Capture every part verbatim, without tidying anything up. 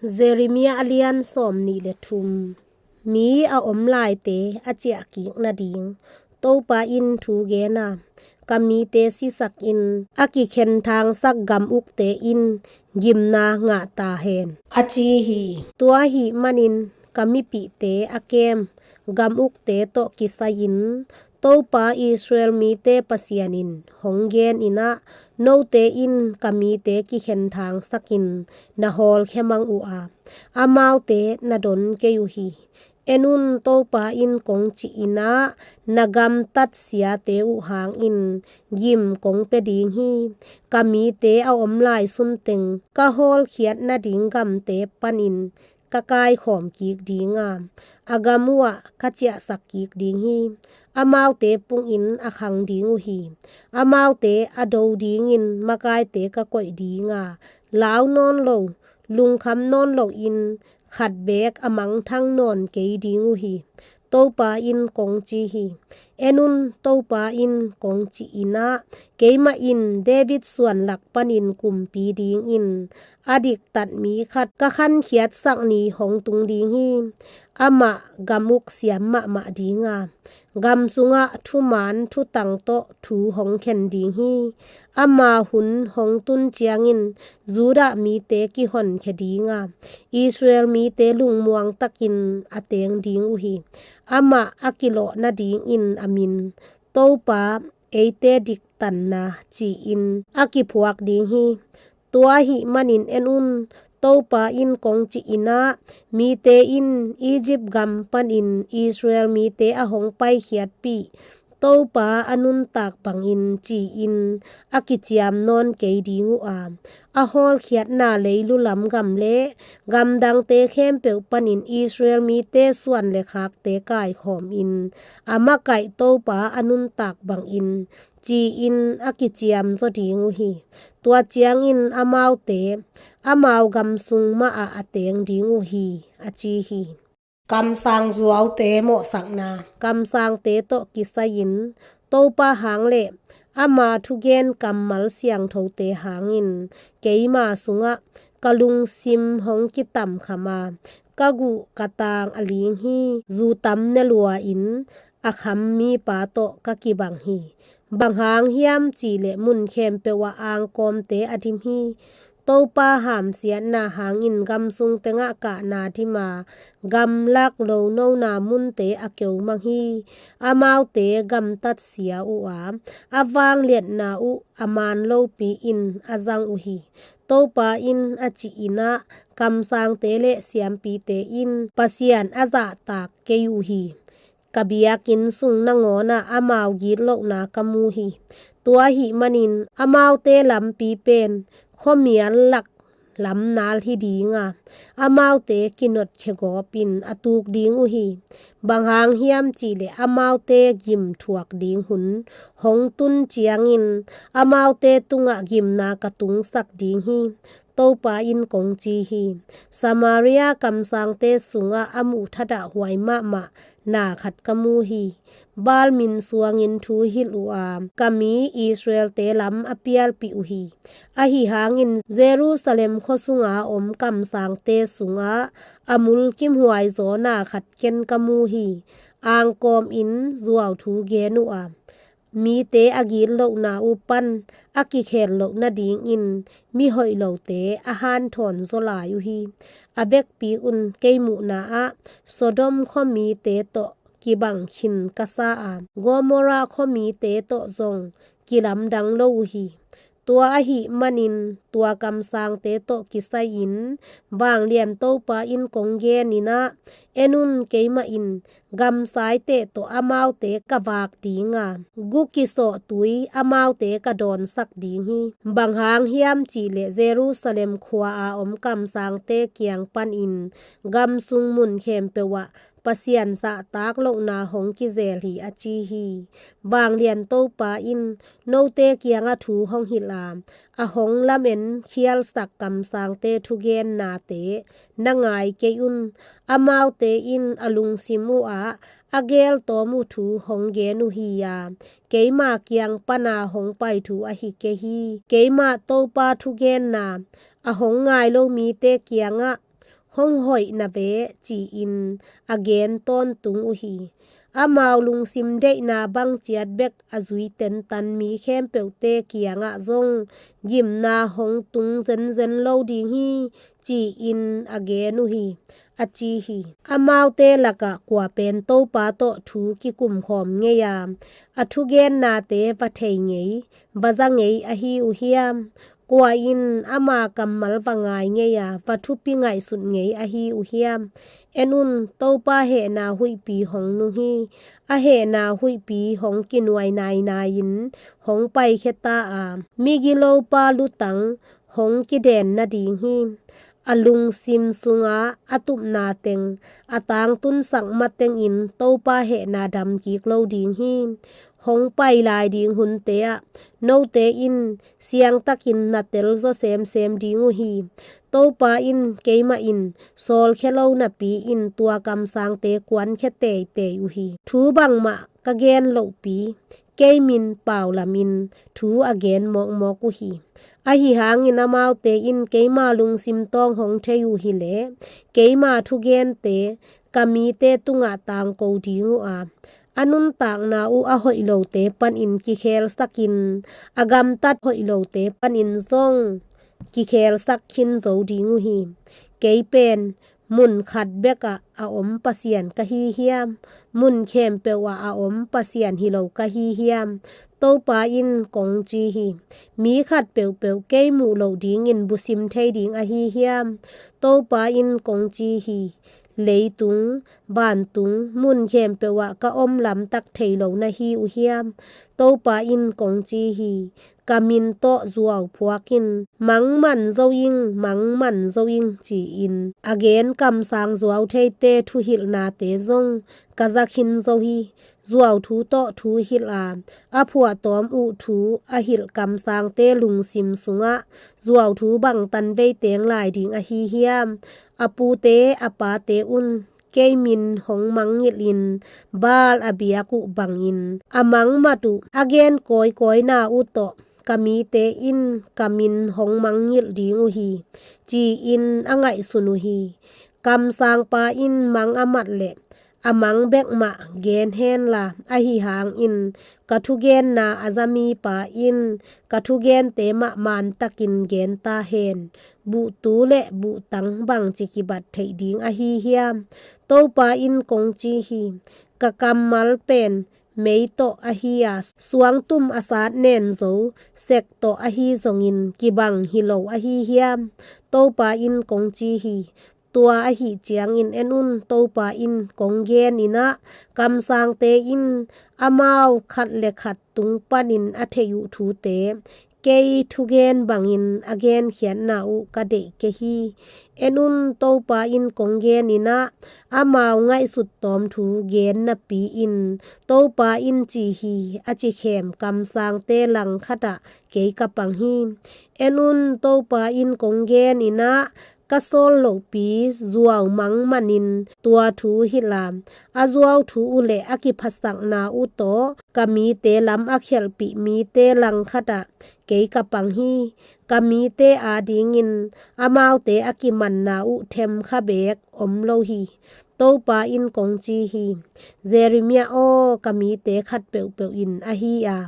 Jeremiah a lian sawmnih le thum. Mi a om laite a ciahkik nading Topa in thu gen a, ka mite sisakin a kikhenthangsak gam ukte in gimna ngah ta hen, a ci hi. Tua ahih manin ka mipihte a kem gam ukte tawh kisai-in Topa Israel mite Pasian in hong gen in ah, note in ka mite kikhenthangsakin na hawlkhia mang uh a, amaute na don kei uh hi. En un, Topa in kong cih in ah, na gamtat siate uh hangin gim kong pia ding hi. Ka mite a om lai sunteng ka hawlkhiat nading gamte panin ka kaikhawm kik ding a, a gam uhah ka ciahsak kik ding hi. Amaute pungin a khang ding uh hi. Amaute a do dingin makaite ka koih ding a, lau nawn lo, lungkham nawn loin khat beek a mangthang nawn kei ding uh hi, Topa in kong ci hi. En un, Topa in kong cih in ah, keimah in David suan lak panin kumpi dingin a diktat mi khat ka khankhiatsak ni hong tung ding hi. Amah gam uk siam mahmah ding a, gam sungah thuman thutang tawh thu hong khen ding hi. Ama hun hong tun ciangin Judah mite kihonkhia ding a, Israel mite lungmuang takin a teng ding uh hi. Amah a kilawh nadingin a min, Topa, eite diktanna, ci-in a kiphuak ding hi. Tua ahih manin en un, Topa in kong cih in ah, mite in Egypt gam panin Israel mite a hong paikhiatpih Topa a nuntak bangin ci-in a kiciam nawn kei ding uh a, a hawlkhiatna leilu lam gam le gamdangte khempeuh panin Israel mite suan le khakte kaikhawmin a makaih Topa a nuntak bangin ci-in a kiciam zaw ding uh hi. Tua ciangin amaute amau gam sung mahah a teng ding uh hi, a ci hi. Kamsang zuaute mawhsakna. Kamsangte tawh kisai-in Topa hang le ama thugen kammal siangthote hangin keima sungah ka lungsim hong kitamkham a, ka guh ka tang a ling hi. Zu tam ne lua-in a kham mipa tawh ka kibang hi. Bang hang hiam cih leh mun khempeuh ah angkawmte a dim hi. Topa hamsiatna hangin gam sung tengah kahna dim a, gamlak lonona munte a keu mang hi. Amaute gamtat sia uh a, a vangliatna uh a man lopi in a zang uh hi. Topa in a cih in ah, kamsangte le siampite in Pasian a zahtak kei uh hi. Ka biakinn sung nangawnah amau gitlohna ka mu hi. Tua ahih manin amaute lampi pen khuamial lak lamnal hi ding a, amaute kinotkhia gawpin a tuk ding uh hi. Bang hang hiam cih leh amaute gim thuak ding hun hong tun ciangin amaute tungah gimna ka tungsak ding hi. Topa in kong ci hi. Samaria kamsangte sungah a muh thadah huai mahmah na khat ka mu hi. Baal min suangin thu hilh uh a, ka mi Israelte lam a pialpih uh hi. Ahi hangin Jerusalem khua sunga om kamsangte sungah a mulkimhuai zaw na khat ken ka mu hi. Angkawmin zuauthu gen uh a, mite a gitlohna uh pan a kikhel loh nadingin mihoih lote a hanthawn zaw lai uh hi. A vekpi un, kei muhna ah Sodom khuamite tawh kibang khin ka sa a, Gomorrah khuamite tawh zong kilamdang lo uh hi. Tua ahih manin tua kamsangte tawh kisai-in vanglian Topa in kong gen in ah, en un, keimah in gamsaite tawh amaute ka vak ding a, gu kisawh tui amaute ka dawnsak ding hi. Bang hang hiam cih leh Jerusalem khua-a om kamsangte kiang panin gam sung mun khempeuh ah Pasian zahtak lohna hong kizel hi, a ci hi. Vanglian Topa in note kiangah thu hong hilh a, a hong lamen khialsak kamsangte thugennate na ngai kei un. Amaute in a lungsim uhah a geltawm uh thu hong gen uh hi a, keima kiang pana hong pai thu ahi kei hi. Keimah Topa thugenna a hong ngai lo mite kiangah hong hoih na ve, ci-in a gen tawntung uh hi. Amau lungsim deihna bang ciat bek a zui tentan mi khempeuhte kiangah zong gimna hong tung zenzen lo ding hi, ci-in a gen uh hi, a ci hi. Amaute lakah kua pen Topa tawh thu kikum khawm ngei a, a thugennate va thei ngei, va za ngei ahi uh hiam? Kua in ama kammal va ngai ngei a, va thupi ngaihsut ngei ahi uh hiam? En un, Topa hehna huihpi hong nung hi. A hehna huihpi hong kinuai nainai-in hong paikhia ta a, migilopa lutang hong kiden nading hi. A lungsim sunga a tupna teng a tangtunsak matengin Topa hehna damkik lo ding hi. Hong pai lai ding hunte ah note in siangtakin na telzaw semsem ding uh hi. Topa in, keimah in sawlkhia lo napi-in tua kamsangte kuankhia teitei uh hi. Thu bangmah ka gen lohpi, kei min paulamin thu a gen mawkmawk uh hi. Ahi hangin amaute in keima lungsim tawng hong thei uh hileh keima thugente ka mite tungah tangko ding uh a, a nuntakna uh a hoih lote panin kikhelsakin, a gamtat hoih lote panin zong kikhelsak khin zo ding uh hi. Kei pen mun khat bekah a om Pasian ka hi hiam? Mun khempeuh ah a om Pasian hi lo ka hi hiam? Topa in kong ci hi. Mi khat peuhpeuh kei muh loh dingin busim thei ding ahi hiam? Topa in kong ci hi. Leitung, vantung, mun khempeuh ah ka om lamtak thei lo na hi uh hiam? Topa in kong ci hi. Ka min tawh zuau phuak in, mangman zo ing, mangman zo ing, ci-in a gen kamsang zuau theite thuhilhnate zong ka za khin zo hi. Zuau thu tawh thu hilh a, a phuahtawm uh thu a hilh kamsangte lungsim sungah zuau thu bangtan vei teng lai ding ahi hiam? A pute a pate un kei min hong mangngilhin Baal a biak uh bangin a mangmat uh a gen kawikawina uh tawh ka mite in ka min hong mangngilh ding uh hi, ci-in a ngaihsun uh hi. Kamsangpa in mang a mat leh a mang bek mah gen henla, ahi hangin ka thugenna a za mipa in ka thugente mah mantakin gen ta hen. Buhtu le buhtang bangci kibat theih ding ahi hiam? Topa in kong ci hi. Ka kammal pen mei tawh ahi a, suangtum a sat nen zo sek tawh ahi zongin kibang hi lo ahi hiam? Topa in kong ci hi. Tua ahi ciangin en un, Topa in kong gen in ah, kamsangte in amau khat le khat tung panin a theih uh thute kei thugen bangin a genkhiatna uh ka deih kei hi. En un, Topa in kong gen in ah, amau ngaihsut tawm thu gen napi-in Topa in ci hi, a ci khem kamsangte langkhat ah kei ka pang hi. En un, Topa in kong gen in ah, ka sawl lohpi zuau mang manin tua thu hilh a, a zuau thu uh le a kiphasakna uh tawh ka mite lam a khialhpih mite langkhat ah kei ka pang hi. Ka mite adingin amaute a kimanna uh themkha beek om lo hi. Topa in kong ci hi. Jeremiah aw, ka mite khat peuhpeuh in ahi a,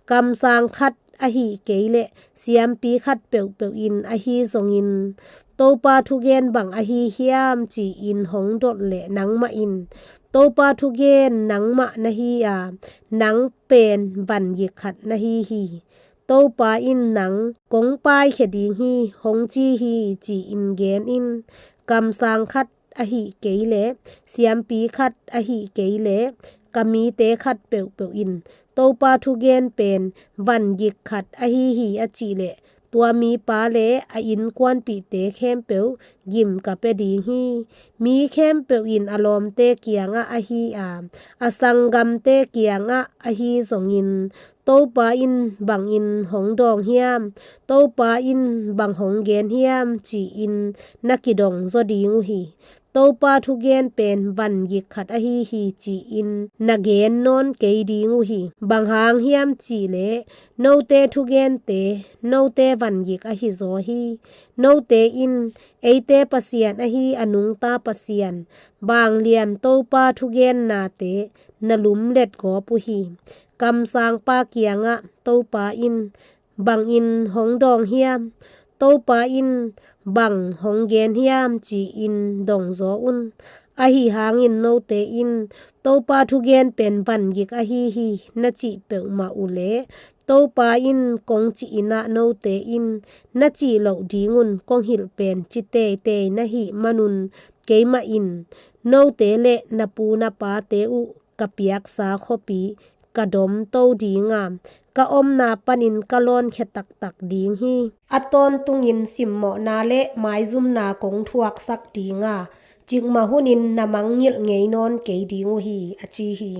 kamsang khat ahi kei leh siampi khat peuhpeuh in ahi zongin, Topa thugen bang ahi hiam ci-in hong dot leh nangmah in, Topa thugen nangmah na hi a, nang pen vangik khat na hi hi. Topa in nang kong paikhia ding hi, hong ci hi, ci-in gen in. Kamsang khat ahi kei leh siampi khat ahi kei leh ka mite khat peuhpeuh in Topa thugen pen vangik khat ahi hi a cih leh, tua mipa le a innkuanpihte khempeuh gim ka pia ding hi. Mi khempeuh in a lawmte kiangah ahi a, a sanggamte kiangah ahi zongin, Topa in bangin hong dawng hiam? Topa in bang hong gen hiam? Ci-in na kidong zaw ding uh hi. Topa thugen pen vangik khat ahi hi, ci-in na gen nawn kei ding uh hi. Bang hang hiam cih leh note thugente note vangik ahi zaw hi. Note in eite Pasian ahi a nungta Pasian, vanglian Topa thugennate na lumlet gawp uh hi. Kamsangpa kiangah Topa in bangin hong dawng hiam? Topa in bang hong gen hiam, ci-in dong zaw un. Ahi hangin note in Topa thugen pen vangik ahi hi na cih peuhmah uh leh, Topa in kong cih in ah note in na cih loh dingun kong hilh pen ci teitei na hih manun, keimah in note le na pu na pate uh ka piaksa khuapi ka domto ding a, ka omna panin ka lawnkhia taktak ding hi. A tawntungin simmawhna le maizumna kong thuaksak ding a, cikmah hunin na mangngilh ngei nawn kei ding uh hi, a ci hi.